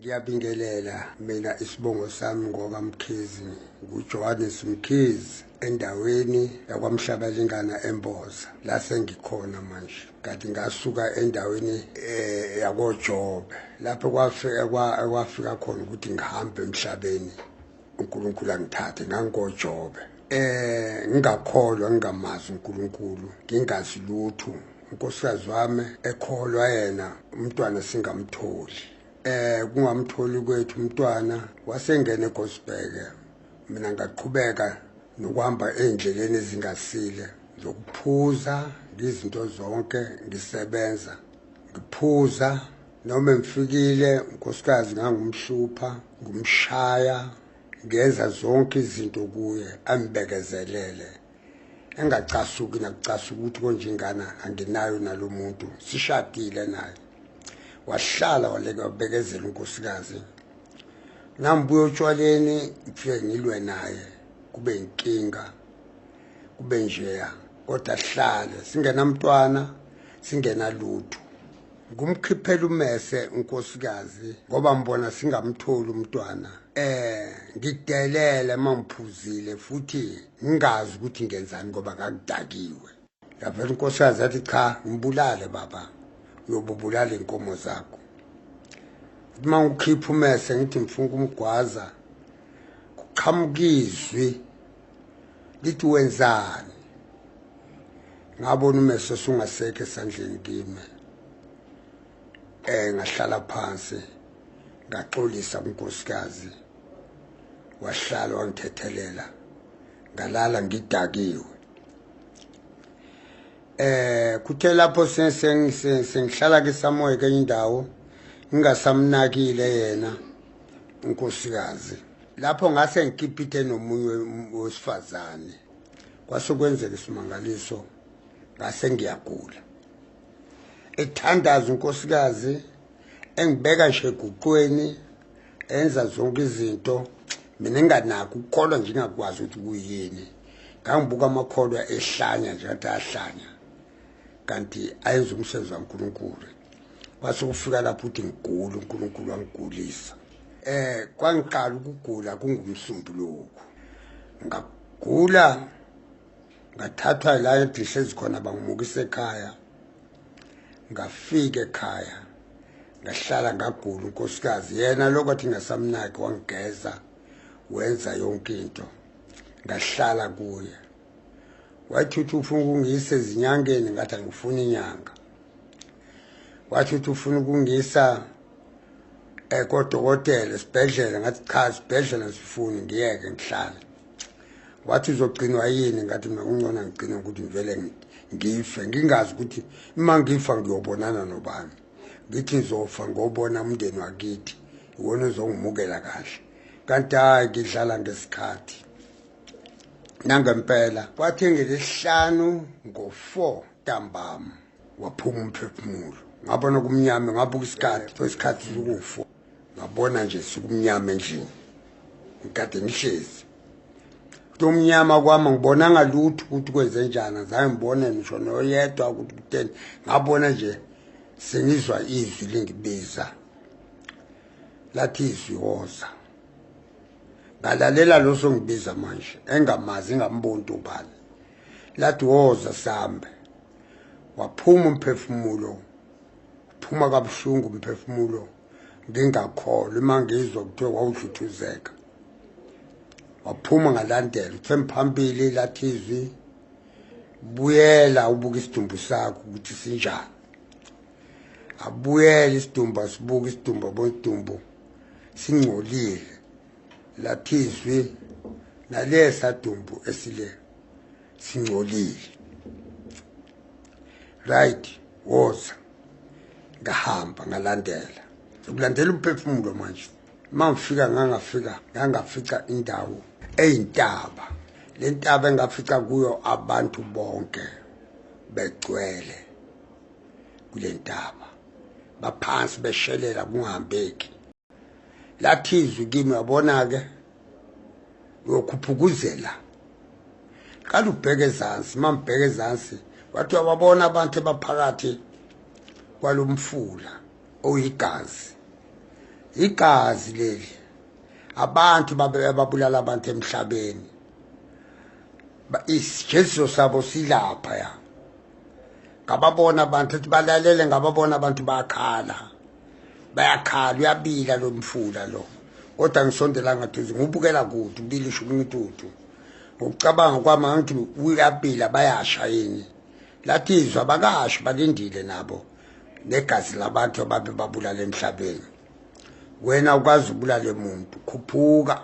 Ngiyabingelela mina, isibongo sami ngoba Mkhize, nguJohannes Mkhize, endaweni yakwaMhlabalingana eMboza la sengikhona manje. Kanti ngasuka endaweni yakoJobe, lapho kwafika khona ukuthi ngihambe emhlabeni, uNkulunkulu angithathe. NgangoJobe, ngingakholwa, ngingamazi uNkulunkulu, ngingazi lutho. Unkosikazi wami ekholwa yena, umntwana singamtholi. Kungamtholi kwethu umntwana, wasengena eGospel. Mina ngaqhubeka nokuhamba ey'ndleleni ezingasile, zokuphuza, ngizinto zonke, ngisebenza ngiphuza. Noma ngifikile, unkosikazi ngangumhlupha, ngumshaya, ngenza zonke izinto kuye, ambekezelele, engacasuki nakucasuka ukuthi konje ingane anginayo nalo muntu sishadile naye. Wahlala waleka, wabekezela unkosikazi. Nambuya otshwaleni, ngifike ngilwe naye, kube inkinga, kube njeya, kodwa hlale singenamntwana, singenalutho. Ngumkhiphela umese unkosikazi ngoba mbona singamtholi umntwana. Ngidelele mangiphuzile futhi ngingazi ukuthi ngenzani ngoba ngakudakiwe. Yavela unkosikazi athi, "Cha, ngibulale baba, uyobubulala inkomo zakho." Uma ngikhipha umese, ngithi ngifuna ukumgwaza, kuqhamuka izwi lithi, "Wenzani?" Ngabona umese usungasekho esandleni kimi. Ngahlala phansi, ngaxolisa kunkosikazi, wahlala wangithethelela. Ngalala ngidakiwe. Kuthe lapho sengihlala ke samoya kenye indawo, ngingasamnakile yena unkosikazi, lapho ngase ngikipite nomunye wesifazane. Kwase kwenzeka isimangaliso, ngase ngiyagula. Ethandaza unkosikazi, engibeka nje eguqweni, enza zonke izinto, mina enganakho ukukholwa nje, ngingakwazi ukuthi kuyini. Ngangibuka amakholwa ehlanya nje, ngathi ahlanya, kanti ayenza umsebenzi kaNkulunkulu. Kwase kufika lapho ukuthi ngigula, uNkulunkulu wangigulisa. Kwangiqala ukugula kungumsumbuluko, ngagula, ngathathwa la endihlezi khona, bangimukisa ekhaya. Ngafika ekhaya, ngahlala, ngagula. Unkosikazi yena lokho athi ngasamnaki, wangigeza, wenza yonke into, ngahlala kuye. Wathi uthi ufuna ukungiyisa ezinyangeni, ngathi angifuni inyanga. Wathi uthi ufuna ukungiyisa kodokotela esibhedlela, ngathi cha, esibhedlela sifuni, ngiyeke ngihlale. Wathi uzogcinwa yini, ngathi mina kungcono ngigcine ukuthi ngivele ngife, ngingazi ukuthi uma ngifa ngiyobonana nobani. Ngithi ngizofa ngobona umndeni wakithi, iwona uzongimukela kahle. Kanti hayi, ngidlala ngesikhathi. Nangempela kwathi ngelesihlanu ngo-4 ntambama waphuma umphefumulo. Ngabona kumnyama, ngabuka isikhathi, isikhathi suku-4, ngabona nje sukumnyama endlini ngikade ngihlezi. Kumnyama kwami, ngibonanga lutho ukuthi kwenze njani, azange ngibone ngisho noyedwa ukuthi kutheni. Ngabona nje sengizwa izwi lingibiza, lathi izwi, "Woza." Ngalalela lo songibiza manje, engamazi, ngamboni ubani. Lathi, "Woza sambe." Waphuma umphefumulo, uphuma kabuhlungu umphefumulo, ngingakholwa. Uma ngizwa kuthiwa wawudluthuzeka, waphuma, ngalandela. Uthe phambili, lathi izwi, "Buyela ubuka isidumbu sakho ukuthi sinjani." Abuyele isidumbu, asibuka isidumbu, abona isidumbu singcolile. Lathi izwi, "Nalesa dumbu esile singcolile, right, woza." Ngahamba, ngalandela, sekulandela umphefumulo manje. Uma ngifika, ngangafika, ngangafica indawo eyintaba. Le ntaba engafica kuyo abantu bonke begcwele kule ntaba, baphansi beshelela, kungahambeki. Lathi izwi kimi, "Yabona-ke, uyokhuphukuzela, qala ubheke ezansi." Uma ngibheke ezansi, wathi uyababona abantu abaphakathi kwalomfula oyigazi. Igazi leli, abantu babulala abantu emhlabeni, isijeziso sabo silapha. Ya, ngababona abantu ethi balalele, ngababona abantu bayakhala, bayakhala, uyabila lo mfula lo, kodwa ngisondelanga duze, ngubukela kude, ubila ishukuntuthu. Ngokucabanga kwami ngithi uyabila, bayasha yini? Lathi izwa, abakasho, balindile nabo negazi labantu ababe babulala emhlabeni. Wena ukwazi ubulale umuntu, khuphuka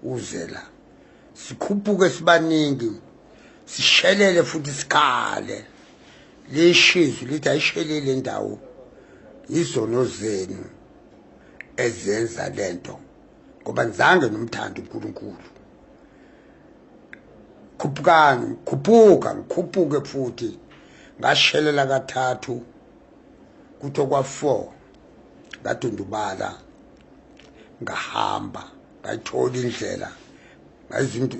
uze la. Sikhuphuke sibaningi, sishelele futhi sikhale. Lishizwe lithi ayishelele indawo, izono zenu ezenza lento, ngoba nizange nomthanda uNkulunkulu. Khuphukani, khuphuka, ngikhuphuke futhi. Ngashelela kathathu, kutho kwa-4 ngadundubala, ngahamba, ngayithola indlela,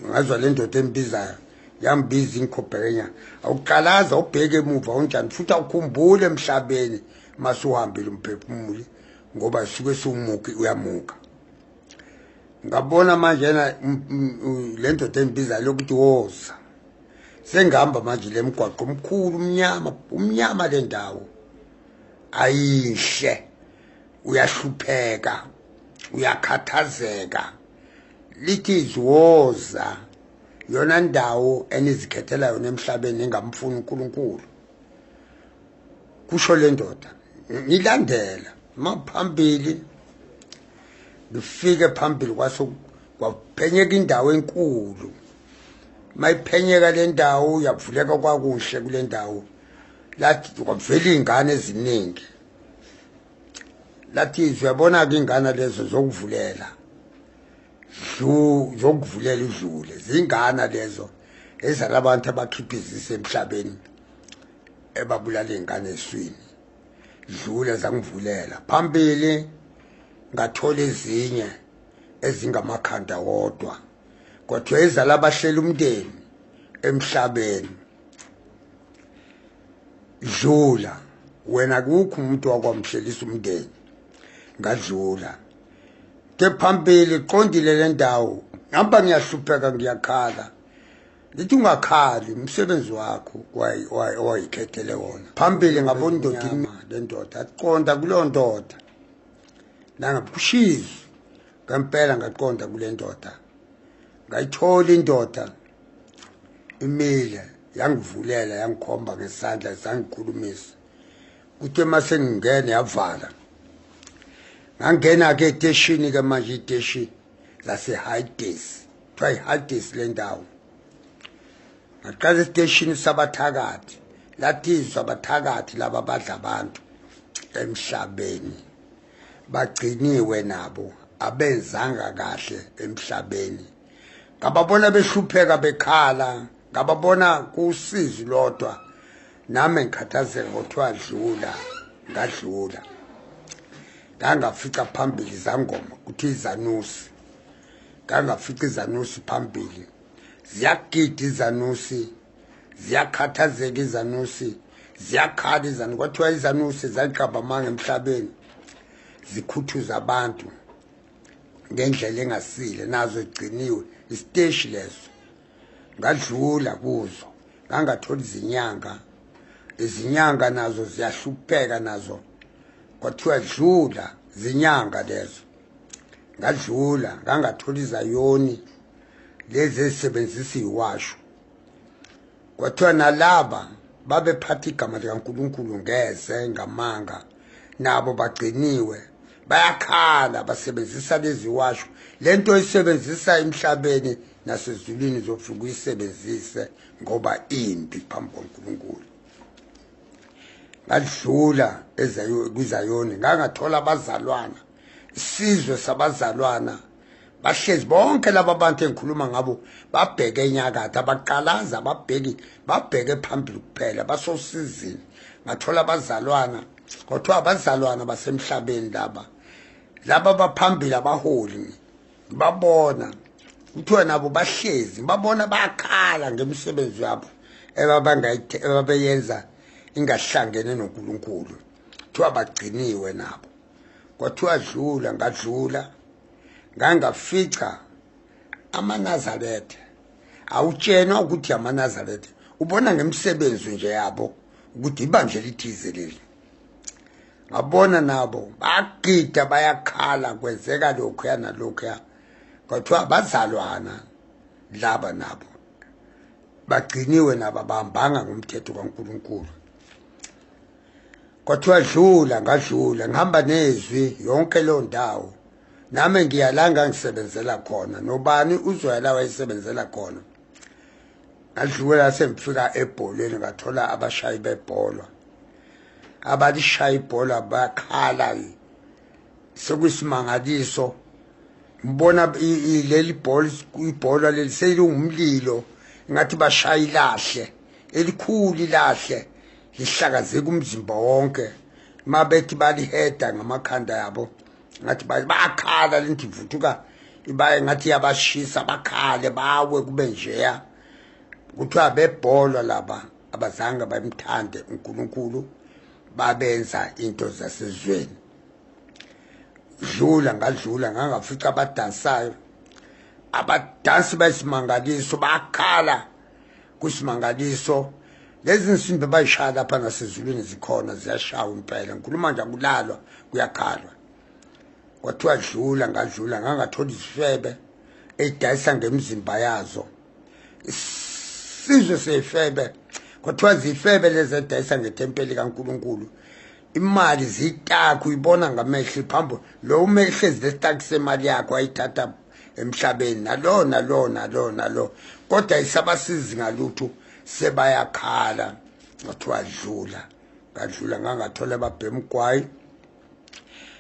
ngazwa le ndoda embizayo, yambiza ingikhobhekenya. Awuqalaza ubheke emuva unjani, futhi awukhumbule emhlabeni masuhambile umphefumuli, ngoba suke siwumuki, uyamuka. Ngabona manje yena le ndoda embizayo lokuthi woza. Sengihamba manje le mgwaqo omkhulu, umnyama, umnyama le ndawo, ayinhle, uyahlupheka, uyakhathazeka. Lithi izwoza yona ndawo enizikhethela yona emhlabeni engamfuni uNkulunkulu, kusho le ndoda. Ngilandela maphambili, ngifike phambili kwaso kwaphenyeka indawo enkulu. Mayiphenyeka le ndawo yavuleka, kwakuhle kule ndawo. Lathi kwavela iy'ngane eziningi, lathi izwe, uyabona-ke iy'ngane lezo zokuvulela, zokuvulela udlule, zingane lezo ezalabantu abakhipha izise emhlabeni, ebabulala iy'ngane eswini. Dlula, zangivulela phambili, ngathola ezinye ezingamakhanda wodwa, kodwa ezalabahlela umndeni emhlabeni. Dlula wena, kukho umuntu wakwamhlelisa umndeni. Ngadlula ke phambili, qondile le ndawo, ngihamba ngiyahlupheka, ngiyakhala. Lithi ungakhali, umsebenzi wakho owayikhethele wona. Phambili ngabona indoda, le ndoda aqonda kuleyo ndoda, nangabushizwe ngempela. Ngaqonda kule ndoda, ngayithola indoda imile, yangivulela, yangikhomba ngesandla, sangikhulumisa. Kuthe mase ngingena yavala, ngangena-ke eteshini-ke manje, iteshi lase-Hades, kuthiwa i-Hades le ndawo. Ngaqala esiteshini sabathakathi, lathi izwa, abathakathi laba badla abantu emhlabeni, bagciniwe nabo, abenzanga kahle emhlabeni. Ngababona behlupheka, bekhala, ngababona kusizi lodwa, nami ngikhathazeka. Kuthiwa dlula, ngadlula, ngangafica phambili izangoma, kuthiwa izanusi. Ngangafica izanusi phambili, ziyagida izanusi, ziyakhathazeka izanusi, ziyakhala izanusi. Kwathiwa izanusi zaqamba amanga emhlabeni, zikhuthuza abantu ngendlela engasile, nazo igciniwe, isiteshi leso. Ngadlula kuzo, ngangathola izinyanga, izinyanga nazo ziyahlupheka nazo, kwathiwa dlula, zinyanga lezo. Ngadlula, ngangathola izayoni lezi ezisebenzisa iwasho, kwathiwa nalaba babephatha igama likaNkulunkulu ngeze ngamanga, nabo bagciniwe, bayakhala, basebenzisa lezi washo. Lento oyisebenzisa emhlabeni nasezulwini zofika uyisebenzise, ngoba impi phambi kwaNkulunkulu. Ngadlula kwizayoni, ngangathola abazalwana, isizwe sabazalwana, bahlezi bonke laba bantu engikhuluma ngabo, babheke enyakatho, abaqalaza, ababheki, babheke phambili kuphela, basosizini. Ngathola abazalwana, kwathiwa abazalwana basemhlabeni laba, laba baphambili, abaholi, ngibabona, kuthiwa nabo bahlezi, ngibabona bayakhala ngemisebenzi yabo ebabeyenza ingahlangene noNkulunkulu. Kuthiwa bagciniwe nabo. Kwathiwa dlula, ngadlula, ngangafica amaNazaretha. Awutshenwa ukuthi amaNazaretha, ubona ngemsebenzi nje yabo ukuthi ibandla elithize leli. Ngabona nabo bagida bayakhala, kwenzeka lokhuya nalokhuya. Kwathiwa bazalwana laba nabo bagciniwe nabo, abahambanga ngomthetho kaNkulunkulu. Kwathiwa dlula, ngadlula, ngihamba nezwi yonke leyo ndawo. Nami ngiya la ngangisebenzela khona, nobani uzoya la wayesebenzela khona. Ngadlula sengifika ebholeni, ngathola abashayi bebhola, abalishaya ibhola bakhala, sekuyisimangaliso. Ngibona leli bhola, ibhola leli selingumlilo, ngathi bashaya ilahle elikhulu, ilahle lihlakazeka umzimba wonke. Mabethi baliheda ngamakhanda yabo, ngathi bayakhala, lento ivuthuka ibaye ngathi yabashisa, bakhale bawe kube njeya. Kuthiwa bebhola laba abazange bamthande uNkulunkulu, babenza into zasezweni. Dlula, ngadlula, ngangafica abadansayo, abadansi bayisimangaliso, bakhala kusimangaliso. Lezi nsimbi bayishaya lapha nasezulwini zikhona, ziyashawa impela. Ngikhuluma nje akulalwa, kuyakhalwa. Kwathiwa dlula, ngadlula, ngangathola izifebe eyidayisa ngemizimba yazo, isizwe seyifebe. Kwathiwa zifebe lezi edayisa ngethempeli kaNkulunkulu, imali ziyitaku, uyibona ngamehlo phambi lo umehlezi lesitaku semali yakho ayithatha emhlabeni, nalo nalo nalo nalo, kodwa isabasizi ngalutho, sebayakhala. Kwathiwa dlula, ngadlula, ngangathola ababhema ugwayi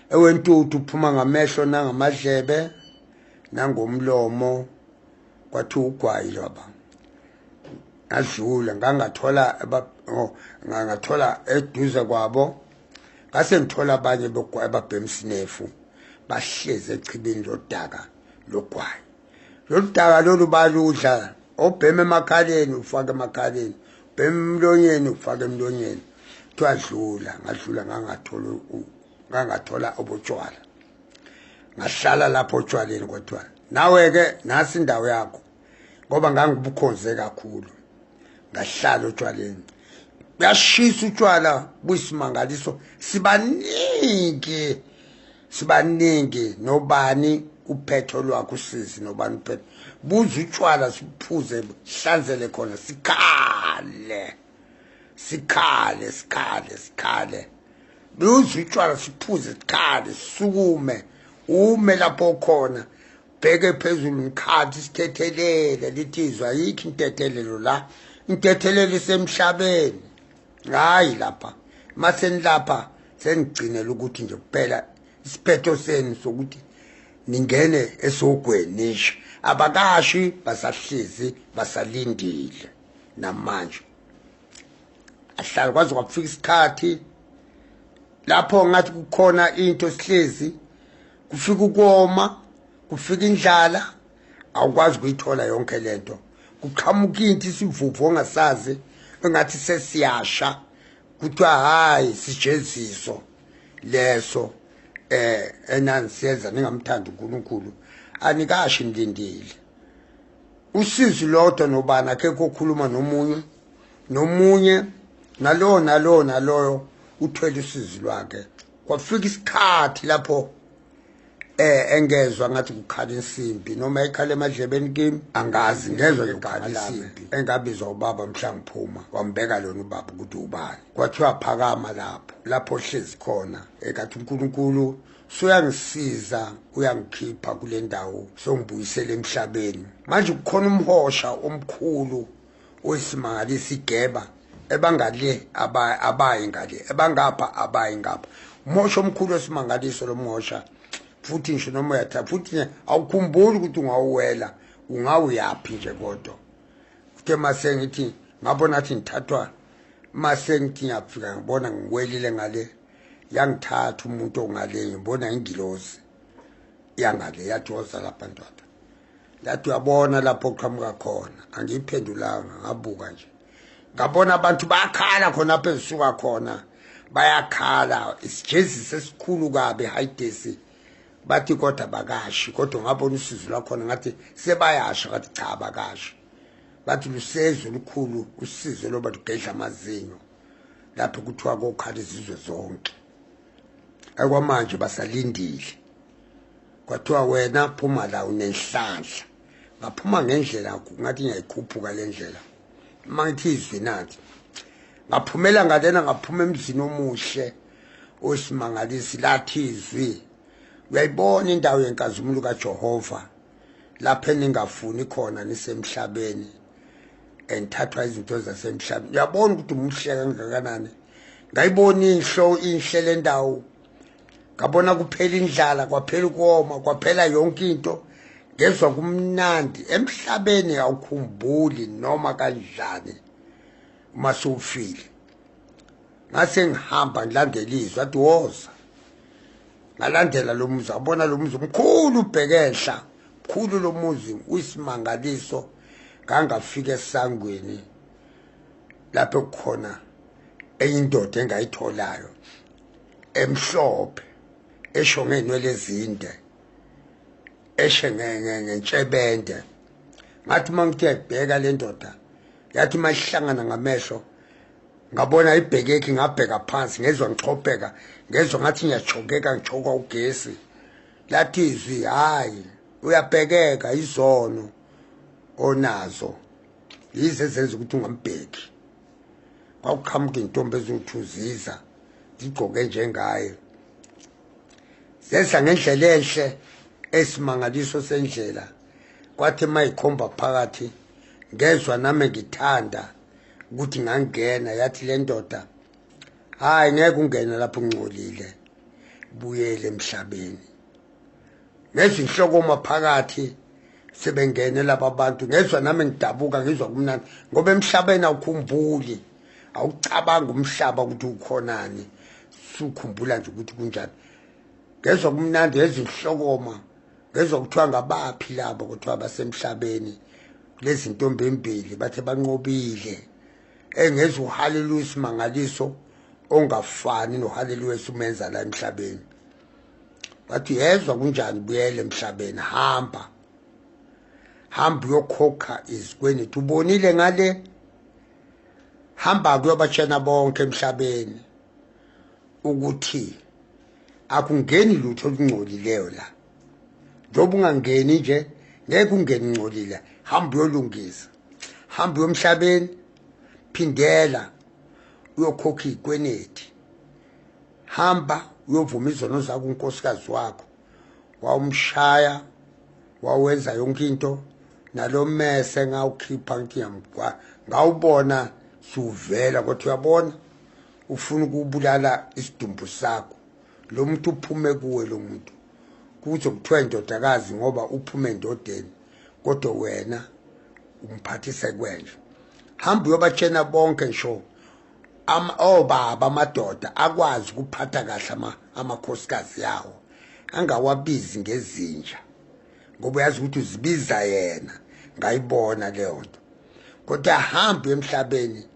ewentuthu uphuma ngamehlo nangamadlebe nangomlomo. Kwathiwa ugwayi lwaba. Ngadlula, ngangathola eduze kwabo, ngase ngithola abanye bogwayi ababhema isinefu, bahlezi echibini lodaka logwayi. Lolu daka lolu baludla, obhema emakhaleni ufake emakhaleni, ubhema emlonyeni ufake emlonyeni. Kuthiwa dlula, ngadlula, ngangathola obutshwala, ngahlala lapho otshwaleni. Kwathiwa nawe-ke nasi indawo yakho, ngoba ngangibukhonze kakhulu. Ngahlala otshwaleni, kuyashisa utshwala buyisimangaliso, sibaningi sibaningi, nobani uphetho lwakho usizi, nobani uphetho buza utshwala, siphuze hlanzele khona, sikhale sikhale sikhale sikhale, buza utshwala siphuze sikhale, sisukume ume lapho khona, bheke phezulu ngikhathi sithethelele, lithi izwa ayikho intethelelo la, intethelelo isemhlabeni, hayi lapha. Masenilapha sengigcinela ukuthi nje kuphela isiphetho senu sokuthi ningene esogweni nisho, abakashi basahlezi basalindile namanje. Ahlala kwaze kwafika isikhathi lapho ngathi kukhona into sihlezi, kufika ukoma, kufika indlala, awukwazi ukuyithola yonke lento. Kuqhamuka into isivuvu ongasazi, engathi sesiyasha, kuthiwa hayi sijeziso leso enanisiyenza ningamthandi uNkulunkulu, anikashi nilindile. Usizi lodwa nobani akekho okhuluma nomunye nomunye, nalowo nalowo naloyo uthwele usizi lwakhe. Kwafika isikhathi lapho engezwa ngathi kukhala insimbi, noma ikhala emadlebeni kimi angazi, ngezwa kukhala insimbi engabizwa ubaba mhla ngiphuma, wambeka lona ubaba ukuthi ubani. Kwathiwa phakama lapho lapho ohlezi khona, ekathi uNkulunkulu suyangisiza, uyangikhipha kule ndawo, songibuyisela emhlabeni. Manje kukhona umhosha omkhulu oyisimangaliso, igeba ebangale abayi ngale, ebangapha abayi ngapha, umhosha omkhulu osimangaliso lo mhosha. Futhi ngisho noma uyathatha futhi awukhumbuli ukuthi ungawuwela ungawuyaphi nje, kodwa kuthe mase ngithi ngabona athi ngithathwa, mase ngithi ngiyafika ngibona ngiwelile ngale, yangithatha umuntu ongale, ngibona ingilozi yangale, yathi woza lapha ndoda, yathi uyabona lapho oqhamuka khona. Angiyiphendulanga, ngabuka nje, ngabona abantu bakhala khona apha ezisuka khona, Bayakhala isijeziso esikhulu kabi eHayidesi, bathi kodwa bakashi. Kodwa ngabona usizo lwakhona, ngathi sebayasha, ngathi cha abakashi. Bathi lusezwe olukhulu usizo loba lugedla amazinyo lapho kuthiwa kokhala izizwe zonke. Okwamanje basalindile. Kwathiwa wena phuma la unenhlanhla. Ngaphuma ngendlela ngathi ngiyayikhuphuka le ndlela, uma ngithi izwi nathi ngaphumela ngalena, ngaphuma emzini omuhle osimangalisi. Lathi izwi, uyayibona indawo yenkazimulo kaJehova lapho eningafuni khona nisemhlabeni, enthathwa izinto zasemhlabeni. Uyabona ukuthi umuhle kangakanani. Ngayibona inhlo inhle le ndawo, ngabona kuphela indlala, kwaphela ukoma, kwaphela yonke into. Ngezwa kumnandi emhlabeni, awukhumbuli noma kanjani uma sewufile. Ngase ngihamba ngilandela izwi, athi woza. Ngalandela lo muzi, ngabona lo muzi mkhulu, ubheke enhla, mkhulu lo muzi, uyisimangaliso. Ngangafika esangweni lapho kukhona enye indoda engayitholayo emhlophe, esho ngeenwele ezinde, eshe ngentshebende. Ngathi uma ngithi ngiyayibheka le ndoda, yathi uma ihlangana ngamehlo, ngabona ibhekekhi, ngabheka phansi, ngezwa ngixhopheka, ngezwa ngathi ngiyachokeka, ngichokwa ugesi. Lathi izwi, hayi, uyabhekeka, izono onazo yize ezenza ukuthi ungambheki. Kwakuqhamuka intombi eziwuthuziza zigqoke njengaye, zehla ngendlela enhle esimangaliso sendlela. Kwathi mayikhomba phakathi, ngezwa nami ngithanda ukuthi ngangena. Yathi le ndoda, hayi, ngeke ungene lapho ungcolile, buyele emhlabeni. Ngezwa inhlokoma phakathi sebengene laba bantu, ngezwa nami ngidabuka, ngizwa kumnandi, ngoba emhlabeni awukhumbuli, awucabanga umhlaba ukuthi ukhonani, sukhumbula nje ukuthi kunjani. Ngezwa kumnandi, ngezwa inhlokoma, ngezwa kuthiwa ngabaphi labo, kuthiwa basemhlabeni lezi ntombi embili, bathe banqobile. Engezwa uhaleluya, isimangaliso ongafani nohaleluya esumenza la emhlabeni. Bathi yezwa kunjani, buyele emhlabeni, hamba hamba uyokhokha izikweletu, ubonile ngale, hamba kuyobatshena bonke emhlabeni ukuthi akungeni lutho olungcolileyo la. Njengoba ungangeni nje, ngeke ungene ungcolile. Hamba uyolungisa, hamba uyomhlabeni, phindela uyokhokha iy'kweneti, hamba uyovuma izono zakho unkosikazi wakho, wawumshaya, wawenza yonke into, nalo mese ngawukhipha ngithi ngiyamgwa, ngawubona suvela, kodwa uyabona ufuna ukubulala isidumbu sakho. Lo muntu uphume kuwe, lo muntu kuze kuthiwa indodakazi ngoba uphume endodeni, kodwa wena umphathise kwenje. Hamba uyobatshena bonke, ngisho obaba amadoda akwazi ukuphatha kahle amakhosikazi yawo, angawabizi ngezinja, ngoba uyazi ukuthi uzibiza yena. Ngayibona leyo nto. Kodwa hamba emhlabeni,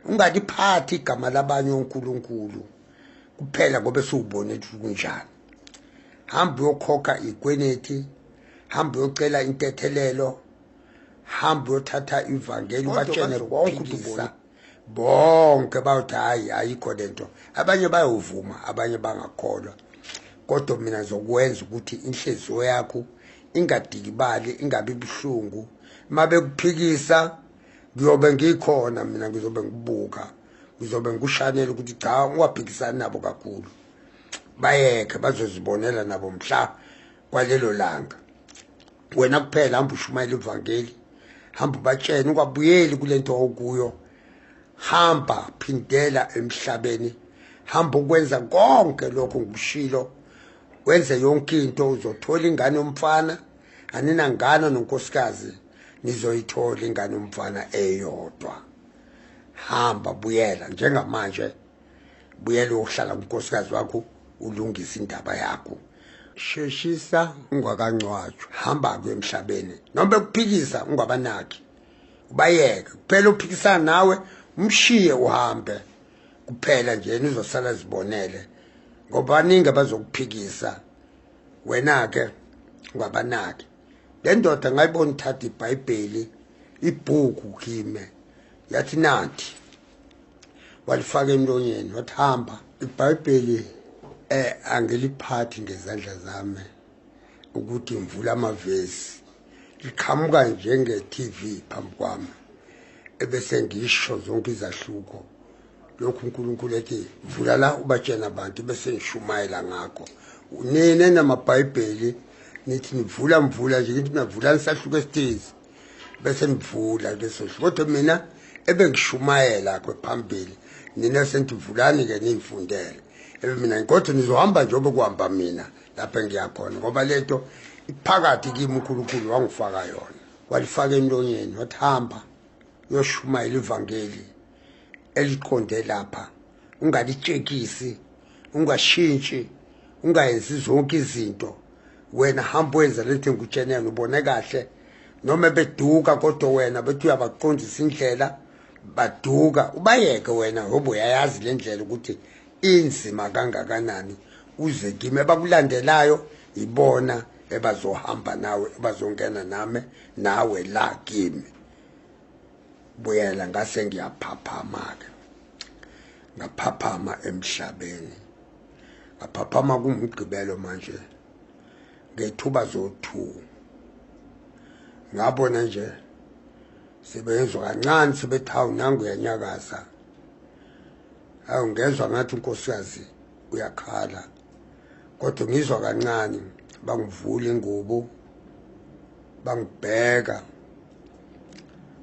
ungaliphathi igama labanye onkulunkulu kuphela, ngoba siwubone ukuthi kunjani. Hamba uyokhokha ikweneti, hamba uyocela intethelelo, hamba uyothatha ivangeli, ubatshene bonke ukuthi bonke bayothi hayi, ayikho lento. Abanye bayovuma, abanye bangakholwa, kodwa mina ngizokwenza ukuthi inhliziyo yakho ingadikibali, ingabi buhlungu. Uma bekuphikisa, ngiyobe ngikhona mina, ngizobe ngibuka, ngizobe ngikushanela ukuthi cha, ungaphikisani nabo kakhulu, bayeke, bazozibonela nabo mhla kwalelo langa. Wena kuphela hamba ushumayela ivangeli, hamba ubatshene, ungabuyeli kule nto okuyo. Hamba, phindela emhlabeni, hamba ukwenza konke lokho ngikushilo, wenze yonke into, uzothola ingane yomfana. Aninangane nonkosikazi, nizoyithola ingane yomfana eyodwa. Hamba, buyela njengamanje, buyela uyohlala kunkosikazi wakho, ulungise indaba yakho. Sheshisa ungakangcwatshwa, hamba kuye emhlabeni, noma bekuphikisa ungabanaki, ubayeke kuphela. Uphikisana nawe, umshiye uhambe, Kuphela nje yena uzosala zibonele, ngoba baningi abazokuphikisa, wena ke ungabanaki. Le ndoda ngayibona ithatha iBhayibheli, ibhuku kimi, yathi nanti, walifaka emlonyeni, wathi hamba. IBhayibheli angiliphathi ngezandla zami ukuthi ngivule amavesi, liqhamuka njenge-TV phambi kwami, ebese ngisho zonke izahluko. Lokhu uNkulunkulu ethi vula la ubatshena abantu, bese ngishumayela ngakho. Nina namaBhayibheli nithi nivula mvula nje, ngithi mina vulani isahluko esithize, bese nivula leso hluko. Kodwa mina ebengishumayela kwe phambili, nina senithi vulani ke nifundele. Ebe mina kodwa nizohamba njengoba kuhamba mina lapho engiyakhona, ngoba lento iphakathi kimi, uNkulunkulu wangifaka yona. Walifaka emlonyeni, wathi hamba uyoshumayela ivangeli eliqonde lapha, ungalitshekisi, ungashintshi, ungayenzi zonke izinto. Wena hamba wenza lento engikutshene yona, ubone kahle. Noma beduka kodwa wena bethi uyabaqondisa indlela, baduka, ubayeke wena, ngoba uyayazi le ndlela ukuthi inzima kangakanani. Uze kimi, abakulandelayo ibona ebazohamba nawe, ebazongena nami nawe la kimi. Buyela, ngase ngiyaphaphama ke, ngaphaphama emhlabeni, ngaphaphama kumgqibelo manje ngethuba zo-2. Ngabona nje sebezwa kancane, sebethi hawu nangu uyanyakaza. Hawu, ngezwa ngathi unkosikazi uyakhala, kodwa ngizwa kancane. Bangivula ingubo, bangibheka,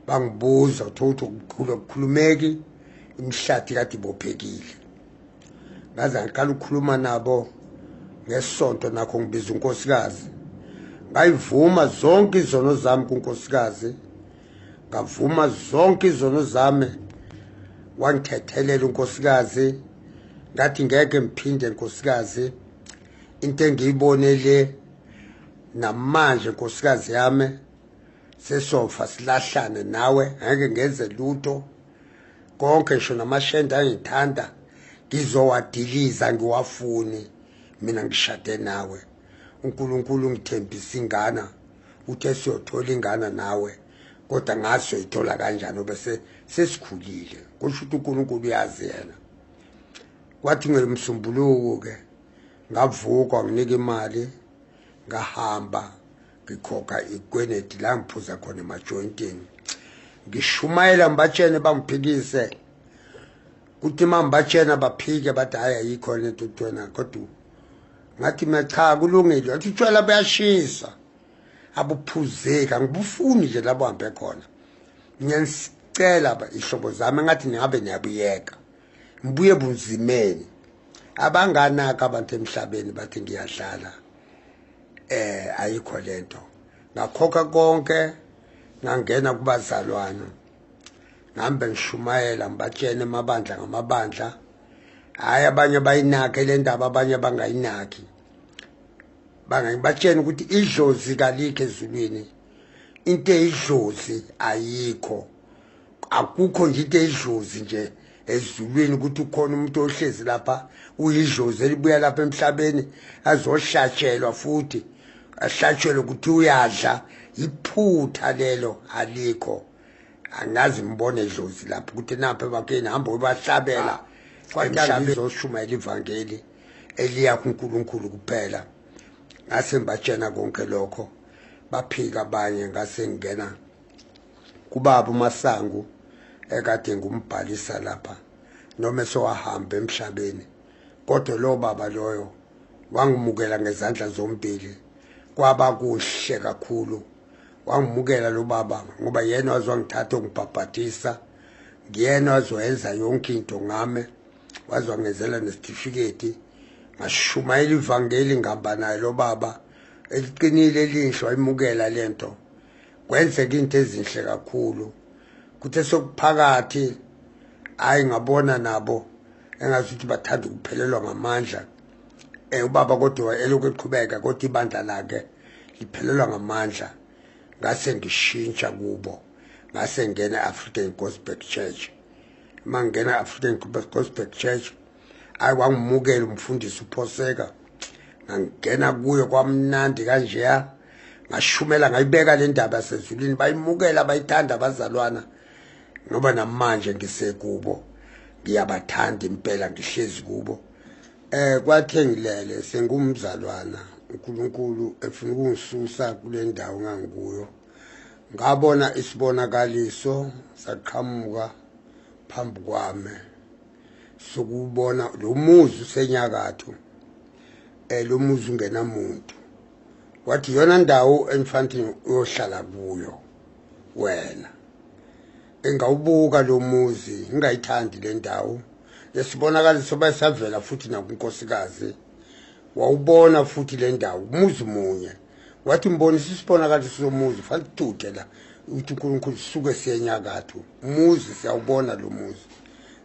bangibuza, uthola ukuthi akukhulumeki, imihlathi kade ibophekile. Ngaze ngiqala ukukhuluma nabo ngesonto, nakho ngibiza unkosikazi. Ngayivuma zonke izono zami kunkosikazi, ngavuma zonke izono zami, wangithethelela unkosikazi. Ngathi ngeke ngiphinde nkosikazi, into engiyibonele namanje nkosikazi yami, sesofa silahlane nawe, ngeke ngenze lutho. Konke ngisho namashende angithanda ngizowadiliza, ngiwafuni mina, ngishade nawe. uNkulunkulu ungithembisa ingane, uthe siyothola ingane nawe, kodwa ngazi siyoyithola kanjani bese sesikhulile. Kusho ukuthi uNkulunkulu uyazi yena. Kwathi ngemsombuluko ke ngavuka, nginika imali, ngahamba ngikhokha ikweneti la ngiphuza khona emajoyintini. Ngishumayela ngibatshene, bangiphikise. Kuthi uma ngibatshena baphike, bathi hhayi ayikho lento kuthiwa, kodwa ngathi mina cha kulungile. Wathi utshwala buyashisa, abuphuzeki, angibufuni nje labo hambe khona. Ngiyanicela ihlobo zami, ngathi ningabe niyabuyeka, ngibuye bunzimeni. Abanganaka abantu emhlabeni bathi ngiyadlala, ayikho lento. Ngakhokha konke, ngangena kubazalwane, ngihambe ngishumayela, ngibatshene amabandla ngamabandla. Hhayi abanye bayinake le ndaba, abanye bangayinaki. Bangibatshena ukuthi idlozi kalikho ezulwini, into eyidlozi ayikho, akukho nje into eyidlozi nje ezulwini ukuthi ukhona umuntu ohlezi lapha uyidlozi elibuya lapha emhlabeni azohlatshelwa futhi ahlatshelwe ukuthi uyadla. Iphutha lelo, alikho. Angazi ngibone idlozi lapho ukuthi napha ebakeni hamba ubahlabela emhlabeni, uzoshumayela ivangeli eliya kuNkulunkulu kuphela. Ngase ngibatshena konke lokho, baphika abanye. Ngase ngingena kubaba uMasango ekade ngumbhalisa lapha, noma esewahamba emhlabeni, kodwa lo baba loyo wangimukela ngezandla zombili, kwaba kuhle kakhulu. Wangimukela lo baba ngoba yena wazongithatha ungibhabhadisa, ngiyena wazoyenza yonke into ngami, wazongenzela nesitifiketi. Ngashumayela ivangeli, ngihamba naye lo baba, eliqinile elinhle, wayimukela lento. Kwenzeka into ezinhle kakhulu. Kuthe sokuphakathi, hayi ngabona nabo engazuthi bathanda ukuphelelwa ngamandla. Ubaba kodwa elokhu eqhubeka, kodwa ibandla lakhe liphelelwa ngamandla. Ngase ngishintsha kubo, ngase ngena e-African Gospel Church. Mangena African Gospel Church, ayi wangimukela umfundisi uPhoseka, ngangena kuyo kwamnandi kanjeya, ngashumela ngayibeka le ndaba yasezulwini, bayimukela bayithanda abazalwana, ngoba namanje ngisekubo ngiyabathanda impela, ngihlezi kubo. Kwathe ngilele sengumzalwana, uNkulunkulu efuna ukungisusa kule ndawo ngangikuyo, ngabona isibonakaliso saqhamuka phambi kwami sokubona lo muzi usenyakatho, lo muzi ungenamuntu. Wathi yona ndawo enifantini uyohlala kuyo wena. Engawubuka lo muzi ngingayithandi le ndawo, lesibonakaliso bayisavela futhi nakunkosikazi, wawubona futhi le ndawo umuzi munye. Wathi mbonisa isibonakaliso somuzi, fanele sithuthe la ukuthi uNkulunkulu sisuke siye enyakatho, umuzi siyawubona lo muzi.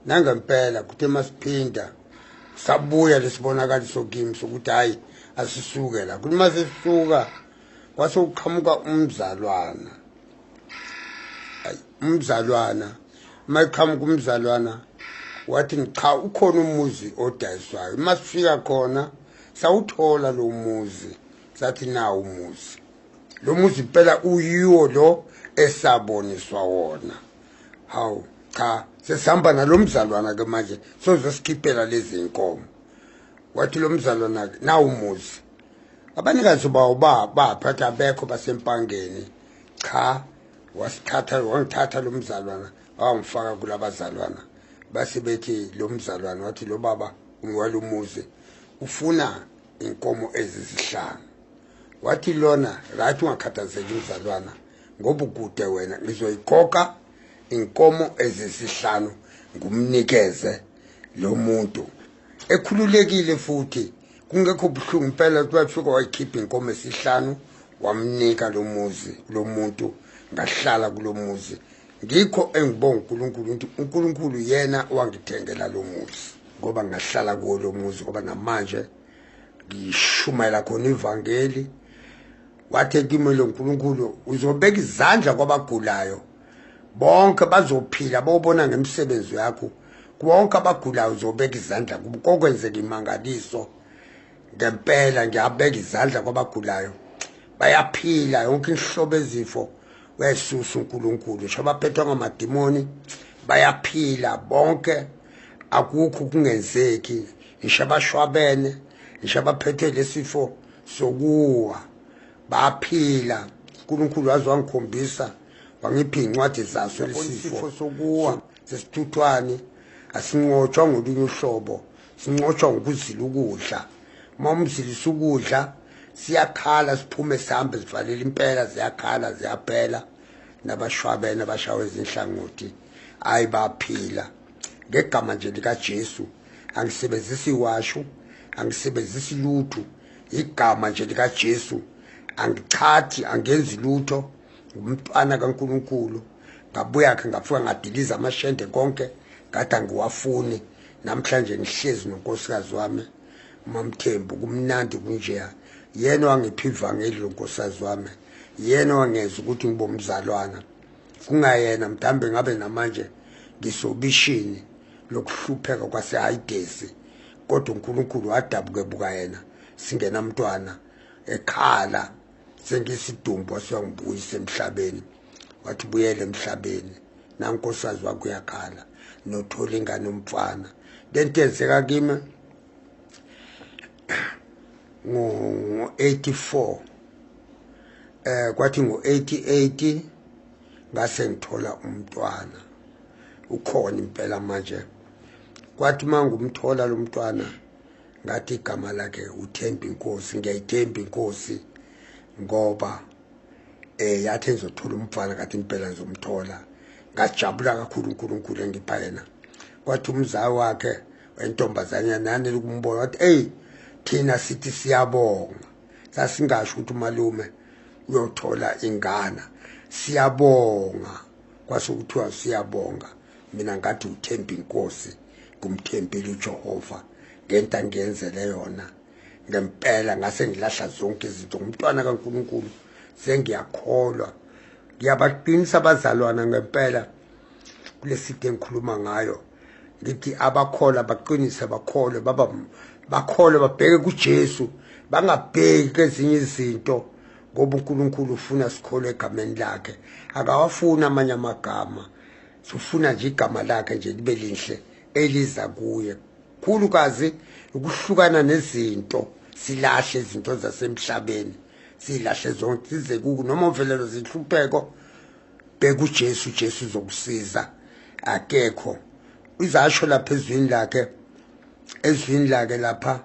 Nangempela kuthe masiphinda sabuya lesibonakaliso kimi sokuthi hayi asisuke la. Kuthi masisuka kwase kuqhamuka umzalwana, hayi umzalwana, mayiqhamuka umzalwana wathi cha ukhona umuzi odayiswayo. Masifika khona sawuthola lo muzi, sathi nawo umuzi, lo muzi impela uyiwo lo esaboniswa wona. Hawu cha sesihamba nalomzalwana ke manje sozosikhiphela lezi inkomo. Wathi lo mzalwana ke nawu umuzi, abanikazi bawo baphatha abekho basempangeni. Cha wasithatha wangithatha lo mzalwana wangifaka kulabazalwana, base bethi lo mzalwana wathi lo baba walomuzi ufuna inkomo ezisihlanu. Wathi lona right ungakhathazeki mzalwana ngoba ukude wena, ngizoyikhokha inkomo ezisihlanu ngumnikeze lo muntu ekhululekile futhi kungekho buhlungu impela. Wafika wayikhipha inkomo esihlanu wamnika lo muzi lo muntu, ngahlala kulo muzi. Ngikho engibonga uNkulunkulu ukuthi uNkulunkulu yena wangithengela lo muzi, ngoba ngahlala kuwo lo muzi, ngoba namanje ngishumayela khona ivangeli. Wathi kimi lo uNkulunkulu uzobeka izandla kwabagulayo bonke bazophila, bobona ngemisebenzi yakho. Bonke abagulayo uzobeka izandla kubo, kokwenzeka imangaliso ngempela. Ngiyabeka izandla kwabagulayo bayaphila, yonke inhlobo ezifo uyayisusa uNkulunkulu. Ngisho abaphethwe ngamadimoni bayaphila bonke, akukho kungenzeki. Ngisho abashwabene, ngisho abaphethwe lesifo sokuwa baphila. uNkulunkulu waze wangikhombisa wangipha iy'ncwadi zaso lesifo sokuwa sesithuthwane asinqotshwa ngolunye uhlobo, sinqotshwa ngokuzila ukudla. Uma umzilisa ukudla siyakhala siphume sihambe sivalele impela, ziyakhala ziyaphela. Nabashwabene abashawe izinhlangothi hayi baphila ngegama nje likaJesu. Angisebenzisi iwashu, angisebenzisi lutho, igama nje likaJesu. Angichathi, angenzi lutho, ngumntwana kaNkulunkulu. Ngabuya ke ngafika ngadiliza amashende konke, ngathi angiwafuni. Namhlanje ngihlezi nonkosikazi wami uMamthembu, kumnandi kunjeya. Yena wangipha ivangeli lo nkosikazi wami, yena wangenza ukuthi ngibe umzalwana. Kungayena mhlawumbe ngabe namanje ngisobishini lokuhlupheka kwaseHayidesi, kodwa uNkulunkulu wadabuke buka yena singenamntwana ekhala sengisidumbu, wasiyangibuyisa emhlabeni. Wathi buyele emhlabeni, nankosikazi wakho uyakhala nothola ingane umfana. Lento yenzeka kimi ngo-84, kwathi ngo-88 ngase ngithola umntwana ukhona impela manje. Kwathi mangumthola lo mntwana ngathi igama lakhe uThemba Inkosi. Ngiyayithemba iNkosi ngoba yathi ngizothola umfana, ngathi impela ngizomthola. Ngajabula kakhulu uNkulunkulu engipha yena. Kwathi umzali wakhe wentombazanyana nanele ukumbona wathi hey thina sithi siyabonga, sasingasho ukuthi umalume uyothola ingana, siyabonga. Kwase kuthiwa siyabonga, mina ngathi uThemba Inkosi, ngumthembile uJehova ngento angiyenzele yona ngempela. Ngase ngilahla zonke izinto, ngumntwana kaNkulunkulu, sengiyakholwa. Ngiyabaqinisa abazalwana ngempela. Kuleside engikhuluma ngayo, ngithi abakholwa baqinise, bakholwe, baba bakholwe, babheke kuJesu, bangabheki kwezinye izinto, ngoba uNkulunkulu ufuna sikholwe egameni lakhe. Akawafuni amanye amagama, sifuna nje igama lakhe nje libe lihle eliza kuye. Khulukazi ukuhlukana nezinto, silahle izinto zasemhlabeni, silahle zonke, size kuku noma uvelelo zinhlupheko, bheka uJesu, uJesu uzokusiza. Akekho izasho lapha ezwini lakhe, ezwini lakhe lapha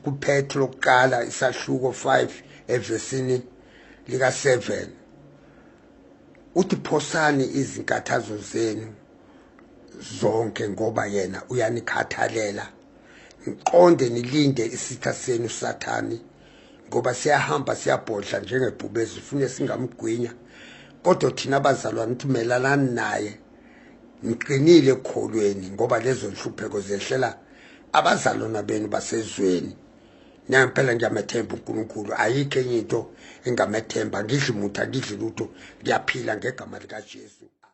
kuPetro lokuqala isahluko 5 evesini lika 7, uthi phosani izinkathazo zenu zonke ngoba yena uyanikhathalela. Niqonde nilinde isitha senu Sathani, ngoba siyahamba siyabhodla njengebhubezi, ufune singamgwinya. Kodwa thina abazalwane uthi melanani naye niqinile ekukholweni, ngoba lezo nhlupheko zehlela abazalwana benu basezweni. Nangempela ngiyamethemba uNkulunkulu, ayikho enye into engamethemba. Ngidli muthi, angidli lutho, ngiyaphila ngegama likaJesu.